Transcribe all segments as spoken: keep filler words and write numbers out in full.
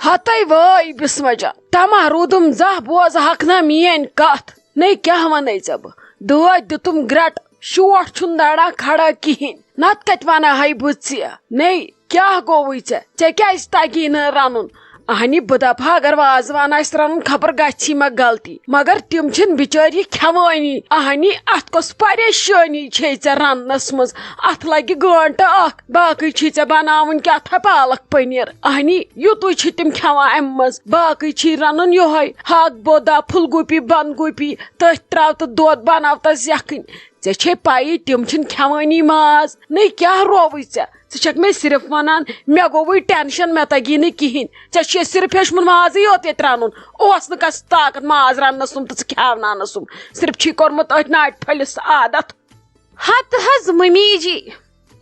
ہتے وٲے بسمہ جان، تمہ روٗدُم زاہ، بوزہکھ نا میٲنۍ کتھ۔ نے کیاہ ونَے ژےٚ بہٕ؟ دٲدۍ دیُتُم گرٛٹہٕ، شوٹھ چھُنہٕ دڑان کھڑا کِہیٖنۍ۔ نتہٕ کتہِ ونہٕ ہاے بہٕ ژےٚ؟ نے کیاہ گوٚوُے ژےٚ؟ ژےٚ کیازِ تگی نہٕ رنُن؟ اہنی، بہٕ دپہٕ ہا، اگر وازوان آسہِ رنُن، خبر گژھی ما غلطی۔ مگر تِم چھِنہٕ بچٲرۍ یہِ کھٮ۪وٲنی۔ اہنی، اتھ کۄس پریشٲنی چھے ژےٚ رننس منٛز؟ اتھ لگہِ گٲنٹہٕ اکھ، باقٕے چھُے ژےٚ بناوُن کیٛاہ تھا پالک پنیر۔ اہنی، یُتُے چھِ تِم کھٮ۪وان امہِ منٛز۔ باقٕے چھُے رنُن یۄہے ہاکھ بودا، پھُل گوٗپی، بند گوٗپی، تٔتھۍ تراو تہٕ دۄد بناو تس یکھٕنۍ۔ ژےٚ چھے پَیی تِم چھِنہٕ کھٮ۪وٲنی ماز۔ نے کیٛاہ رووُے ژےٚ؟ ژٕ چھکھ مےٚ صرف ونان، مےٚ گوٚوُے ٹینشن، مےٚ تگی نہٕ کِہینۍ۔ ژےٚ چھُے صرف ہیوٚچھمُت مازٕے یوت ییٚتہِ رنُن۔ اوس نہٕ کس طاقت ماز رننس سُم تہٕ ژٕ کھیاوناونس سُم۔ صرف چھُے کوٚرمُت أتھۍ ناٹہِ پھٔلِس عادت۔ ہتہٕ حظ ممی جی،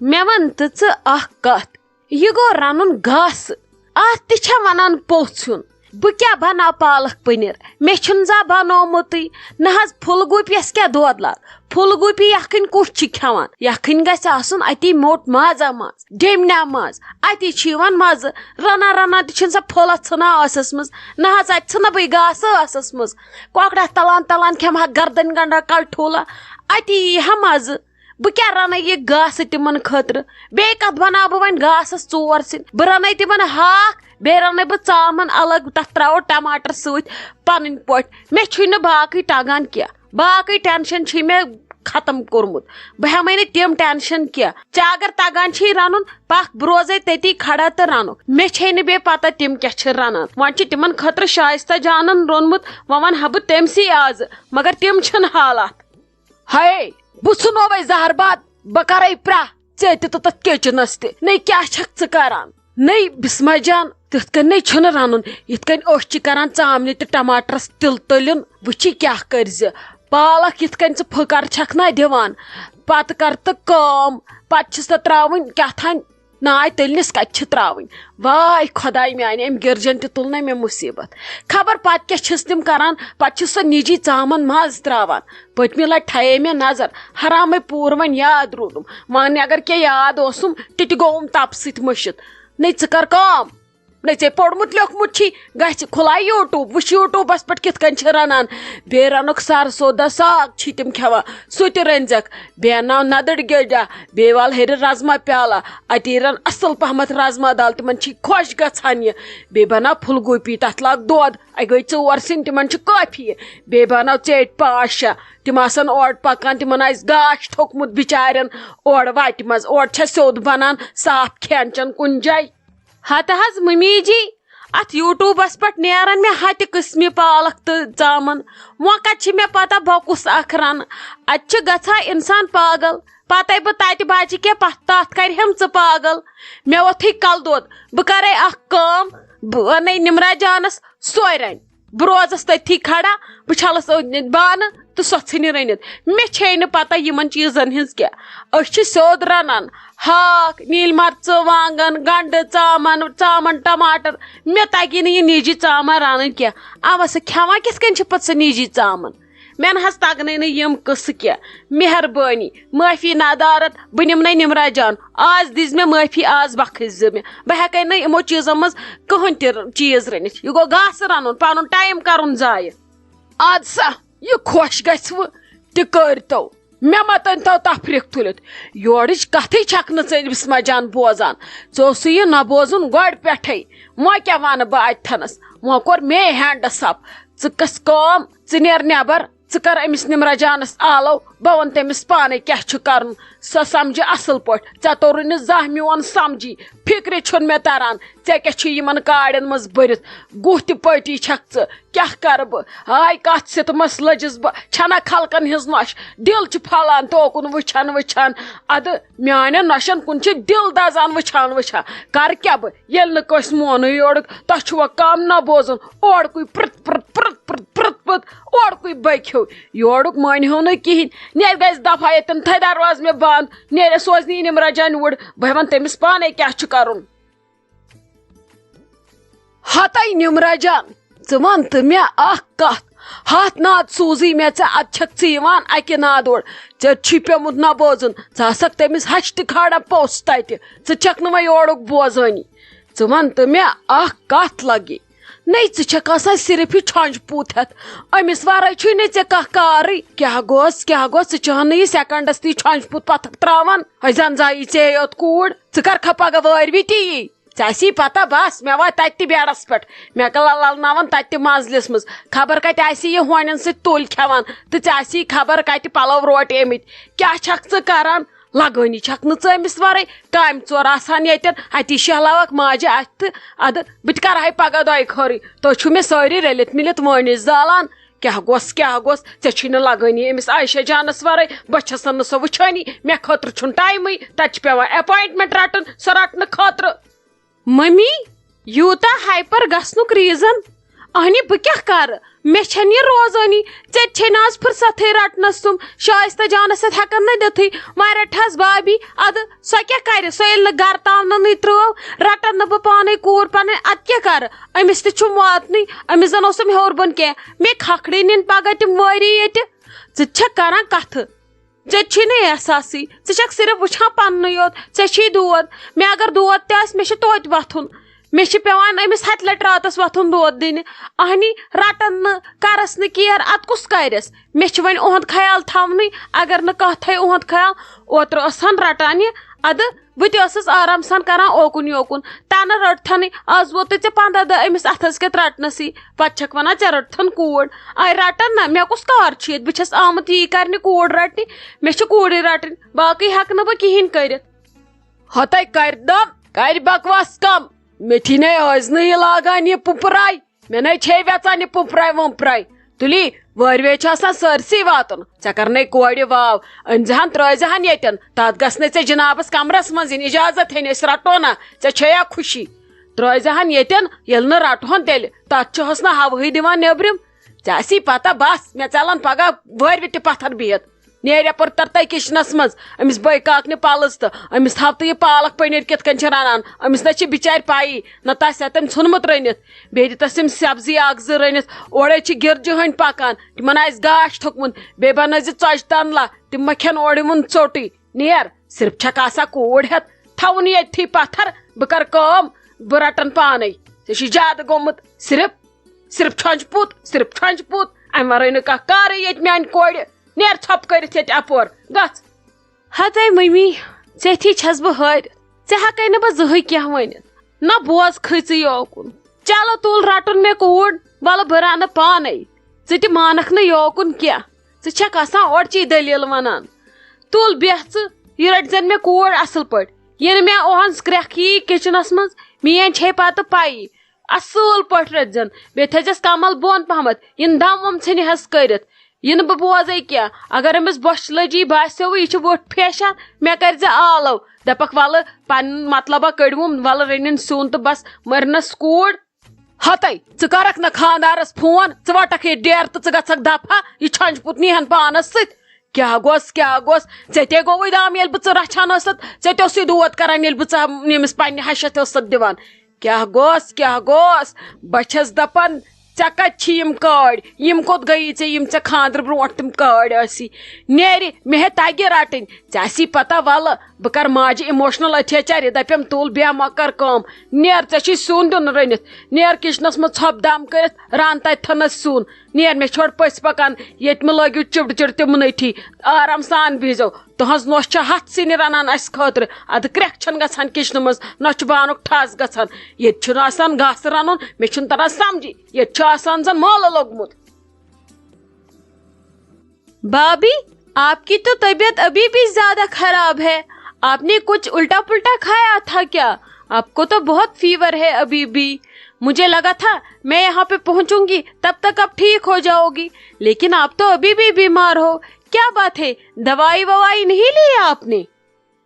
مےٚ ون تہٕ ژٕ اکھ کتھ۔ یہِ گوٚو رنُن گاسہٕ۔ اتھ تہِ چھا ونان پوٚژھ ہیوٚن؟ بہٕ کیٛاہ بناو پالک پنیر؟ مےٚ چھُنہٕ زانٛہہ بنومُتٕے۔ نہ حظ، پھُل گوٗپیس کیٛاہ دۄد لگ؟ پھُل گوٗپی یکھٕنۍ کُس چھُ کھٮ۪وان؟ یکھٕنۍ گژھِ آسُن اتی موٚٹ مازا ماز، ڈیمنہ ماز۔ اتی چھُ یِوان مزٕ۔ رنان رنان تہِ چھُنہٕ سۄ پھُلہ ژھٕنان ٲسس منٛز۔ نہ حظ، اتہِ ژھٕنہٕ بٕے گاسہٕ ٲسس منٛز۔ کۄکرس تلان تلان کھٮ۪مہٕ ہا گردنۍ گنڈا کلہٕ ٹھوٗلہ۔ اتی یی ہا مزٕ۔ بہٕ کیٛاہ رنہٕ یہِ گاسہٕ تِمن خٲطرٕ؟ بیٚیہِ کتھ بناو بہٕ وۄنۍ گاسس ژور سِنۍ؟ بہٕ رنَے تِمن ہاکھ، بیٚیہِ رنَے بہٕ ژامن الگ، تتھ تراوو ٹماٹر سۭتۍ پنٕنۍ پٲٹھۍ۔ مےٚ چھُے نہٕ باقٕے تگان کینٛہہ، باقٕے ٹینشن چھُے مےٚ ختم کوٚرمُت۔ بہٕ ہٮ۪مَے نہٕ تِم ٹینشن کینٛہہ۔ ژےٚ اگر تگان چھُے رنُن، پکھ، بہٕ روزَے تٔتی کھڑا تہٕ رنُکھ۔ مےٚ چھے نہٕ بیٚیہِ پتہ تِم کیٛاہ چھِ رنان۔ وۄنۍ چھُ تِمن خٲطرٕ شایستہ جانن روٚنمُت، وۄنۍ ونہٕ ہا بہٕ تٔمسٕے آزٕ، مگر تِم چھِنہٕ حالات۔ ہے، بہٕ ژھُنو وۄنۍ زہر باد، بہٕ کرے پرٛاہ ژےٚ تہِ تہٕ تتھ کچنس تہِ۔ نے کیٛاہ چھکھ ژٕ کران؟ نے بسمہ جان، تِتھ کٔنۍ نے چھُنہٕ رنُن، یِتھ کٔنۍ أسۍ چھِ کران ژامنہِ تہٕ ٹماٹرس تِلہٕ تٔلیُن۔ وٕچھِ کیٛاہ کٔرۍ زِ، پالک یِتھ کٔنۍ ژٕ پھٕکر چھکھ نا دِوان، پتہٕ کر تہٕ کٲم، پتہٕ چھِ سۄ تراوٕنۍ کیٛاہ تھانۍ ناے تٔلنِس کتہِ چھِ تراوٕنۍ؟ واے خۄداے میانہِ، أمۍ گِرجن تہِ تُل نہ مےٚ مُصیبت۔ خبر پتہٕ کیٛاہ چھِس تِم کران، پتہٕ چھِ سۄ نِجی ژامن ماز تراوان۔ پٔتمہِ لٹہِ تھایے مےٚ نظر، حرامے پوٗر وۄنۍ یاد روٗدُم۔ وۄنۍ اگر کینٛہہ یاد اوسُم، تہِ تہِ گوٚوُم تپہٕ سۭتۍ مٔشِتھ۔ نے ژٕ کر کٲم، نے ژےٚ پوٚرمُت لیوٚکھمُت چھی، گژھِ کھُلاے YouTube، وٕچھ YouTubeس پٮ۪ٹھ کِتھ کٔنۍ چھِ رنان۔ بیٚیہِ رنُکھ سرسودہ ساگ چھی تِم کھٮ۪وان، سُہ تہِ رٔنزٮ۪کھ۔ بیٚیہِ انناو ندٕر گیٚجا، بیٚیہِ وال ہیٚرِ رازما پیالہ، اتی رن اصل پہمتھ رازما دال، تِمن چھی خۄش گژھان یہِ۔ بیٚیہِ بناو پھُل گوٗپی، تتھ لاگ دۄد، اکہِ گٔے ژور سِنۍ، تِمن چھِ کٲفی۔ بیٚیہِ بناو ژیٹۍ پانٛژھ شےٚ، تِم آسن اورٕ پکان، تِمن آسہِ گاش تھوٚکمُت بچارٮ۪ن اورٕ وتہِ منٛز، اورٕ چھےٚ سیوٚد بنان صاف کھٮ۪ن چٮ۪ن کُنہِ جایہِ۔ ہتہٕ حظ ممی جی، اتھ YouTubeس پٮ۪ٹھ نیران مےٚ ہتہِ قٕسمہِ پالک تہٕ ژامن۔ وۄنۍ کتہِ چھِ مےٚ پتہ بہٕ کُس اکھ رنہٕ؟ اتہِ چھِ گژھان انسان پاگل۔ پتے بہٕ تتہِ بچہِ کینٛہہ پتھ تتھ کرِ ہم ژٕ پاگل۔ مےٚ ووٚتھٕے کلہٕ دود۔ بہٕ کرے اکھ کٲم، بہٕ ونَے نمرا جانس سۄے رنہِ۔ بہٕ روزس تٔتھی کھڑا، بہٕ چھلس أنٛدۍ أنٛدۍ بانہٕ تہٕ سۄ ژھٕنہِ رٔنِتھ۔ مےٚ چھے نہٕ پتہ یِمن چیٖزن ہٕنٛز کینٛہہ۔ أسۍ چھِ سیوٚد رنان، ہاکھ، نیٖلۍ مرژٕ، وانگن، گنڈٕ، ژامن، ژامن، ٹماٹر۔ مےٚ تگی نہٕ یہِ نیٖجی ژامن رنٕنۍ کینٛہہ۔ اوا، سۄ کھٮ۪وان کِتھ کٔنۍ چھِ پتہٕ سۄ نیٖجی ژامن؟ مےٚ نہ حظ تگنَے نہٕ یِم قٕصہٕ کینٛہہ۔ مہربٲنی، معٲفی ندارت، بہٕ نِمنَے نمرا جان۔ آز دِژ مےٚ معٲفی، آز بخٕش زِ مےٚ۔ بہٕ ہٮ۪کَے نہٕ یِمو چیٖزو منٛز کٕہٕنۍ تہِ چیٖز رٔنِتھ۔ یہِ گوٚو گاسہٕ رَنُن، پَنُن ٹایم کَرُن ضایع۔ اَدٕ سا، یہِ خۄش گژھِ وٕ تہِ کٔرۍتو۔ مےٚ مہ تٔنۍ تو تفریٖق تُلِتھ۔ یورٕچ کتھٕے چھکھ نہٕ ژٕ أمِس مجان بوزان۔ ژےٚ اوسُے یہِ نہ بوزُن گۄڈٕ پٮ۪ٹھَے۔ وۄنۍ کیٛاہ وَنہٕ بہٕ اَتہِ تھَنَس؟ وۄنۍ کوٚر مے ہینڈس اپ۔ ژٕ کس کٲم، ژٕ نیر نٮ۪بر، ژٕ کر أمِس نمرہ جانس آلو، بہٕ وَنہٕ تٔمِس پانے کیٛاہ چھُ کرُن۔ سۄ سمجھِ اصل پٲٹھۍ۔ ژےٚ توٚرُے نہٕ زانٛہہ میون سمجھی۔ فکرِ چھُنہٕ مےٚ تران، ژےٚ کیٛاہ چھُے یِمن کاڑٮ۪ن منٛز بٔرِتھ؟ گُہہ تہِ پٲٹی چھکھ ژٕ۔ کیٛاہ کرٕ بہٕ؟ ہاے، کتھ سِتمس لٔجِس بہٕ۔ چھنا خلقن ہٕنٛز نۄش؟ دِل چھُ پھلان توکُن وٕچھان وٕچھان۔ ادٕ میانٮ۪ن نۄشن کُن چھُ دِل دزان وٕچھان وٕچھان۔ کرٕ کیٛاہ بہٕ، ییٚلہِ نہٕ کٲنٛسہِ مونُے یورُک؟ تۄہہِ چھُوا کم نہ بوزُن؟ اورکُے پرٛتھ پرٛتھ پرٛتھ پرٛتھ پرٛتھ پرٛتھ، اورکُے بٔکھیو۔ یورُک مٲنۍ ہیوٚو نہٕ کِہینۍ۔ نیرِ گژھِ دفعہ، ییٚتٮ۪ن تھٲے دروازٕ مےٚ بنٛد، نیرِ سوزنہِ یہِ نمرہ جان یور۔ بہٕ وَنہٕ تٔمِس پانے کیٛاہ چھُ کرُن۔ ہتے نمرہ جان، ژٕ وَن تہٕ مےٚ اکھ کتھ۔ ہتھ ناد سوٗزٕے مےٚ ژےٚ، ادٕ چھکھ ژٕ یِوان اکہِ نادٕ اورٕ۔ ژےٚ چھُے پیومُت نہ بوزُن، ژٕ آسکھ تٔمِس ہشتہٕ کھالان پوٚژھ تتہِ۔ ژٕ چھکھ نہٕ وۄنۍ یورُک بوزٲنی۔ ژٕ وَن تہٕ مےٚ اَکھ کَتھ لَگہِ۔ نَے، ژٕ چھَکھ آسان صرف یہِ چھۄنٛجہِ پوٗت ہٮ۪تھ۔ أمِس وَرٲے چھُے نہٕ ژےٚ کانٛہہ کارٕے۔ کیٛاہ گوٚژھ، کیٛاہ گوٚژھ، ژٕ چھَکھ نہٕ یہِ سیکنڈَس تہِ چھۄنٛجہِ پوٗت پَتھَر ترٛاوان؟ ہے زَن زایہِ ژے یوت کوٗر۔ ژٕ کَر کھا پَگاہ وٲرۍ وِتی یی؟ ژےٚ آسی پتہ، بس، مےٚ واتہِ تتہِ تہِ بیڈس پٮ۪ٹھ۔ مےٚ کل للناون تتہِ تہِ منزلِس منٛز۔ خبر کتہِ آسی یہِ ہونٮ۪ن سۭتۍ تُلۍ کھٮ۪وان تہٕ ژےٚ آسی خبر کتہِ پلو روٹیمٕتۍ۔ کیٛاہ چھکھ ژٕ کران؟ لگٲنی چھکھ نہٕ ژٕ أمِس ورٲے۔ کامہِ ژور آسان ییٚتٮ۪ن، اتی شہلاوکھ ماجہِ اتھِ تہٕ ادٕ بہٕ تہِ کرٕ ہاے پگاہ دۄیہِ خٲرٕے۔ تُہۍ چھِو مےٚ سٲری رٔلِتھ مِلِتھ وٲنِج زالان۔ کیٛاہ گوٚژھ، کیٛاہ گوٚژھ؟ ژےٚ چھُے نہٕ لگٲنی أمِس عایشہ جانس ورٲے۔ بہٕ چھسن نہٕ سۄ وٕچھٲنی۔ مےٚ خٲطرٕ چھُنہٕ ٹایمٕے۔ تتہِ چھِ پٮ۪وان اپوینٹمنٹ رٹُن سۄ رٹنہٕ خٲطرٕ۔ ممی، یوٗتاہ ہایپر گژھنُک ریزن؟ اہنہِ، بہٕ کیٛاہ کرٕ؟ مےٚ چھَنہٕ یہِ روزٲنی۔ ژےٚ تہِ چھے نہٕ آز فرصتھٕے رٹنس تِم۔ شایستہ جانس سۭتۍ ہٮ۪کن نہٕ دِتھٕے۔ وۄنۍ رٹہس بابی۔ ادٕ سۄ کیٛاہ کرِ؟ سۄ ییٚلہِ نہٕ گرٕ تاوننٕے ترٲو، رٹن نہٕ بہٕ پانے کوٗر پنٕنۍ، ادٕ کیٛاہ کرٕ؟ أمِس تہِ چھُم واتنٕے۔ أمِس زن اوسُم ہیوٚر بۄن کینٛہہ۔ مےٚ کھکھڑے نِن پگاہ تِم وٲری ییٚتہِ۔ ژٕ تہِ چھکھ کران کتھٕ۔ ژےٚ تہِ چھُے نہٕ احساسٕے۔ ژٕ چھکھ صرف وٕچھان پننُے یوت۔ ژےٚ چھُے دود۔ مےٚ اگر دود تہِ آسہِ، مےٚ چھُ توتہِ وۄتھُن۔ مےٚ چھُ پٮ۪وان أمِس ہتہِ لٹہِ راتس وۄتھُن دود دِنہِ۔ اہنی، رٹن نہٕ، کرس نہٕ کیر، ادٕ کُس کرٮ۪س؟ مےٚ چھُ وۄنۍ اُہُنٛد خیال تھاونٕے۔ اگر نہٕ کانٛہہ تھایہِ اُہُنٛد خیال، اوترٕ ٲس ہن رٹان یہِ، ادٕ بہٕ تہِ ٲسٕس آرام سان کران اوکُن یوکُن۔ تنہٕ رٔٹتھنٕے۔ آز ووتُے ژےٚ پنٛداہ دۄہ أمِس اتھس کٮ۪تھ رٹنسٕے، پتہٕ چھکھ ونان ژےٚ رٔٹتھن کوٗر۔ آے رٹن نہ، مےٚ کُس کار چھُ ییٚتہِ؟ بہٕ چھس آمٕژ یی کرنہِ کوٗر رٹنہِ۔ مےٚ چھِ کوٗرٕے رٹٕنۍ، باقٕے ہٮ۪کہٕ نہٕ بہٕ کِہیٖنۍ کٔرِتھ۔ ہتَے کرِ دم، کرِ بکواس کم۔ مےٚ چھِ نے ٲزنہٕ یہِ لاگان یہِ پُپراے۔ مےٚ نے چھے وٮ۪ژان یہِ پُپراے وُپراے۔ تُلی، وٲرۍ وٲرۍ چھُ آسان سٲرسٕے واتُن۔ ژےٚ کر نے کورِ واو، أنۍ زِ ہن ترٲے زِ ہن ییٚتٮ۪ن۔ تتھ گژھِ نے ژےٚ جنابس کمرس منٛز یِنۍ اجازت، ہے نے أسۍ رٹو نہ۔ ژےٚ چھے یا خوشی؟ ترٲے زِ ہن ییٚتٮ۪ن، ییٚلہِ نہٕ رٹہٕ ہن تیٚلہِ۔ تتھ چھُ حسنہ ہوہٕے دِوان نیبرِم۔ ژےٚ آسی پتہ، بس، مےٚ ژلن پگاہ وٲرۍ وِتہِ پتھر بِہِتھ۔ نیرِ یپٲرۍ ترتَے کچنس منٛز، أمِس بٲے کاکنہِ پلٕژ تہٕ أمِس تھاو تہٕ یہِ پالک پٔنیٖر کِتھ کٔنۍ چھِ رنان۔ أمِس نہ چھِ بِچارِ پایی، نہ تَس ہٮ۪تھ أمۍ ژھُنمُت رٔنِتھ۔ بیٚیہِ دِتَس أمۍ سبزی اکھ زٕ رٔنِتھ۔ اورَے چھِ گِرجہِ ہٕنٛدۍ پکان، تِمن آسہِ گاش تھوٚکمُت۔ بیٚیہِ بنٲوزِ ژۄچہِ تنلا، تِم ما کھٮ۪ن اورٕ یِمن ژوٚٹٕے۔ نیر، صرف چھکھ آسان کوٗر ہٮ۪تھ تھاوُن ییٚتھی پتھر۔ بہٕ کرٕ کٲم، بہٕ رٹن پانے۔ ژےٚ چھُے زیادٕ گوٚمُت۔ صرف، صرف چھۄنٛجہِ پوٗت، صرف چھۄنٛجہِ پوٗت۔ امہِ ورٲے نہٕ کانٛہہ کارٕے ییٚتہِ میانہِ کورِ۔ نیر ژھۄپہٕ کٔرِتھ ییٚتہِ اپور، گژھ۔ ہتے ممی، ژےٚ تھی چھَس بہٕ حٲرِتھ۔ ژےٚ ہٮ۪کَے نہٕ بہٕ زٕہٕے کینٛہہ ؤنِتھ۔ نہ بوز کھٔژٕے یوکُن۔ چلو تُل رَٹُن مےٚ کوٗر، وَلہٕ بہٕ رَنہٕ پانَے۔ ژٕ تہِ مانَکھ نہٕ یوکُن کینٛہہ۔ ژٕ چھَکھ آسان اورچی دٔلیٖل وَنان۔ تُل بیٚہہ ژٕ، یہِ رٔٹۍ زٮ۪ن مےٚ کوٗر اَصٕل پٲٹھۍ۔ یِنہٕ مےٚ اوٚہَنس کرٛٮ۪کھ یی کِچنَس منٛز، میٛٲنۍ چھے پَتہٕ پَیی۔ اَصٕل پٲٹھۍ رٔٹۍ زٮ۪ن۔ بیٚیہِ تھٲیزٮ۪س کَمَل بۄن پَہمَتھ، یِنہٕ دَم وَم ژھٕنہِ ہٮ۪س کٔرِتھ۔ یِنہٕ بہٕ بوزَے کینٛہہ۔ اگر أمِس بۄچھِ لٔجی باسیووُ یہِ چھِ وٕٹھ پھیشان، مےٚ کٔرۍزِ آلو۔ دَپَکھ، "وَلہٕ پَنُن مطلبہ کٔڑۍوُم، وَلہٕ رٔنِن سیُن تہٕ بَس، مٔرنَس کوٗر۔" ہَتَے، ژٕ کَرَکھ نہ خانٛدارَس فون، ژٕ وَٹَکھ یہِ ڈیرٕ تہٕ ژٕ گژھَکھ دَفعہ، یہِ چھۄنٛجہِ پُت نیٖہَن پانَس سۭتۍ۔ کیٛاہ گوٚژھ، کیٛاہ گوٚژھ؟ ژےٚ تے گوٚوُے دام، ییٚلہِ بہٕ ژٕ رَچھان ٲسَتھ، ژےٚ تے اوسُے دود کَران، ییٚلہِ بہٕ ژٕ أمِس پنٛنہِ ہَشَتھ ٲسَتھ دِوان۔ کیٛاہ گوٚژھ، کیٛاہ گوٚژھ؟ بہٕ چھَس دَپان، ژےٚ کَتہِ چھی یِم کٲڑۍ؟ یِم کوٚت گٔیی ژےٚ، یِم ژےٚ خانٛدرٕ برونٛٹھ تِم کٲڑۍ ٲسی؟ نیرِ، مےٚ ہے تَگہِ رَٹٕنۍ۔ ژےٚ آسی پَتہ، وَلہٕ، بہٕ کَرٕ ماجہِ emotional اَتھِ ژےٚ، یہِ دَپٮ۪م، "تُل بیٚہہ، مۄ کَر کٲم۔ نیر، ژےٚ چھی سیُن دیُن رٔنِتھ۔ نیر کِچنَس منٛز ژھۄپ دَم کٔرِتھ، رَن تَتہِ تھَنَس سیُن۔ نیر، مےٚ چھِ اورٕ پٔژھۍ پَکان، ییٚتہِ مہٕ لٲگِو چِڑ چِڑ تِمنٕے ٹھی۔ آرام سان بِہزیو۔ تُہٕنٛز نوٚش چھےٚ ہَتھ سِنہِ رَنان اَسہِ خٲطرٕ۔ اَدٕ کرٛٮ۪کھ چھَنہٕ گژھان کِچنہٕ منٛز، نہ چھُ بانُک ٹھَس گژھان۔ ییٚتہِ چھُنہٕ آسان گاسہٕ رَنُن، مےٚ چھُنہٕ تَران سَمجھی۔ ییٚتہِ چھُ آسان زَن مٲلہٕ لوٚگمُت۔" بھابھی، آپ کی تو طبیعت ابھی بھی زیادہ خراب ہے، آپ نے کچھ الٹا پلٹا کھایا تھا کیا؟ آپ کو تو بہت فیور ہے ابھی بھی۔ مجھے لگا تھا میں یہاں پہ پہنچوں گی، تب تک آپ ٹھیک ہو جاؤ گی، لیکن آپ تو ابھی بھی بیمار ہو۔ کیا بات ہے، دوائی ووائی نہیں لی آپ نے؟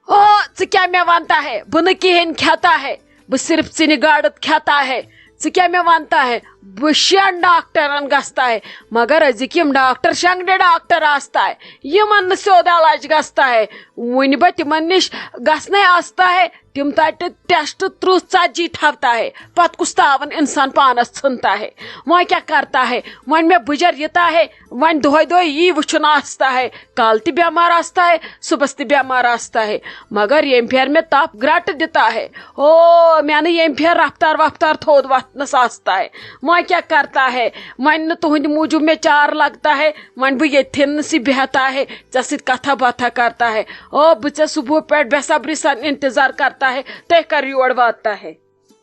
او، ژٕ کیٛاہ مےٚ وَنتا ہے؟ بہٕ نہٕ کِہیٖنۍ کھٮ۪تا ہے۔ بہٕ صرف ژِنہِ گاڈٕ کھٮ۪تا ہے۔ ژٕ کیٛاہ مےٚ وَنتا ہے؟ بہٕ شٮ۪ن ڈاکٹرن گژھتا ہے، مگر أزِکۍ یِم ڈاکٹر شنٛگڈٕ ڈاکٹر آستا ہے، یِمن نہٕ سیوٚد علاج گژھتا ہے۔ وُنہِ بہٕ تِمن نِش گژھنَے آستا ہے، تِم تَتہِ ٹیسٹ ترٕٛہ ژتجی تھاوتا ہے، پتہٕ کُس تاوَن اِنسان پانَس ژھٕنتا ہے۔ وۄنۍ کیٛاہ کرتا ہے؟ وۄنۍ مےٚ بُجر یِتا ہے، وۄنۍ دۄہے دۄہے یی وٕچھُن آستا ہے، کالہٕ تہِ بٮ۪مار آستا ہے، صُبحَس تہِ بٮ۪مار آستا ہے۔ مگر ییٚمہِ پھِرِ مےٚ تَپھ گرٛٹہٕ دِتا ہے، او، مےٚ نہٕ ییٚمہِ پھِرِ رفتار وفتار تھوٚد وۄتھنَس آستا ہے۔ وۄنۍ کیٛاہ کرتا ہے؟ وۄنۍ نہٕ تُہٕنٛدِ موٗجوٗب مےٚ چار لگتا ہے، وۄنۍ بہٕ ییٚتھٮ۪ن نہٕ سی بیہتا ہے، ژےٚ سۭتۍ کتھا باتھا کرتا ہے۔ او، بہٕ ژےٚ صُبحہٕ پٮ۪ٹھ بے صبری سان انتظار کرتا ہے، تُہۍ کر یور واتتا ہے؟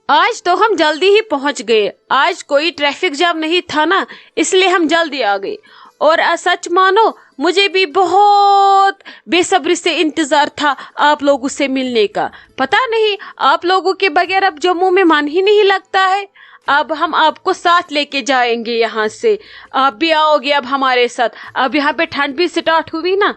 آج تو ہم جلدی ہی پہنچ گئے، آج کوئی ٹریفک جام نہیں تھا نا، اس لیے ہم جلدی آ گئے۔ اور آ، سچ مانو، مجھے بھی بہت بے صبری سے انتظار تھا آپ لوگوں سے ملنے کا۔ پتا نہیں، آپ لوگوں کے بغیر اب جموں میں من ہی نہیں لگتا ہے۔ اب ہم آپ کو ساتھ لیکے جائیں گے یہاں سے، آپ بھی آؤ گے اب ہمارے ساتھ۔ اب یہاں پہ ٹھنڈ بھی سٹارٹ ہوئی نا۔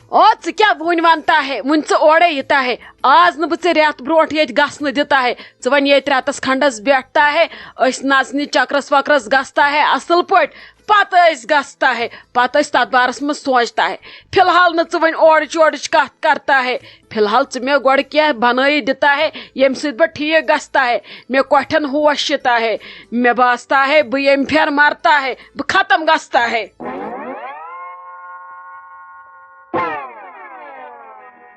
او، ژٕ کیٛاہ وُنہِ ونتا ہے؟ وُنہِ ژٕ اورے یِتا ہے۔ آز نہٕ بہٕ ژےٚ رٮ۪تھ برونٛٹھ ییٚتہِ گژھنہٕ دِتا ہے، ژٕ وۄنۍ ییٚتہِ رٮ۪تس کھنڈس بیٹھتا ہے، أسۍ نژنہِ چکرس وکرس گژھتا ہے اصل پٲٹھۍ، پتہٕ أسۍ گژھتا ہے، پتہٕ أسۍ تتھ بارس منٛز سونچتا ہے۔ فی الحال نہٕ ژٕ وۄنۍ اورٕچ یورٕچ کتھ کرتا ہے، فی الحال ژٕ مےٚ گۄڈٕ کینٛہہ بنٲیِتھ دِتا ہے، ییٚمہِ سۭتۍ بہٕ ٹھیٖک گژھتا ہے، مےٚ کۄٹھٮ۪ن ہوش یِتا ہے، مےٚ باستا ہے بہٕ ییٚمہِ پھِرِ مرتا ہے، بہٕ ختم گژھتا ہے۔